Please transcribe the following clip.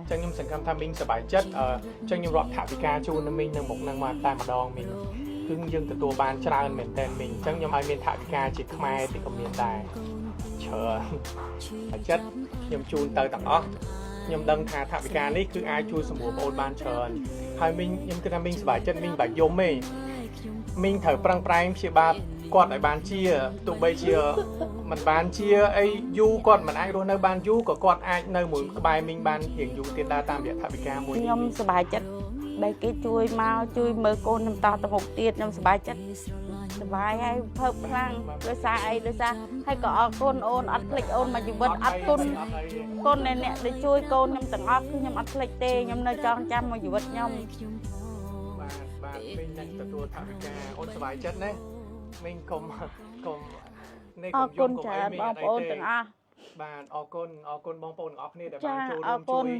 ចឹងខ្ញុំសង្ឃឹមថាមីងសប្បាយចិត្តអឺចឹងខ្ញុំរាប់ថវិកាជូននៅមីងនៅមុខនឹងមកតែម្ដងមីងគឺយើងទទួលបានច្រើនមែនតើមីងអញ្ចឹងខ្ញុំឲ្យមានថវិកាជាខ្មែរតិចក៏មានដែរច្រើនចិត្តខ្ញុំជូនទៅទាំងអស់ខ្ញុំដឹងថាថវិកានេះគឺអាចជួយសម្រួលបងអូនបានច្រើនហើយមីងខ្ញុំគិតថាមីងសប្បាយចិត្តមីងបាច់យំទេមីងត្រូវប្រឹងប្រែងព្យាបាលគាត់ឲ្យបានជាទោះបីជាមិនបានជាអីយូរគាត់មិនអាចរស់នៅបានយូរក៏គាត់អាចនៅមួយក្បែរមីងបានរៀងយូរទៀតដែរតាមរយៈថវិកាមួយនេះ។ ខ្ញុំសប្បាយចិត្តដែលគេជួយមកជួយមើលកូនខ្ញុំតទៅមុខទៀតខ្ញុំសប្បាយចិត្តសប្បាយហើយភើបខ្លាំងដោយសារអីដោយសារហើយក៏អរគុណអូនអត់ភ្លេចអូនមួយជីវិតអត់គុណ អត់អីទេ គុណអ្នកដែលជួយកូនខ្ញុំទាំងអស់គឺខ្ញុំអត់ភ្លេចទេខ្ញុំនៅចងចាំមួយជីវិតខ្ញុំ។ បាទបាទមីងនឹងទទួលថវិកាអូនសប្បាយចិត្តណាមីងកុំកុំនេះ អ កុំយ រគុណ ំកុំ ច្រើន អីមីង បងប្អូន អត់អីទេ ទាំងអស់ បាទអរគុណអរគុណបងប្អូនទាំងអស់គ្នាដែល ចា បានចូល អរគុណ រួមជួយ។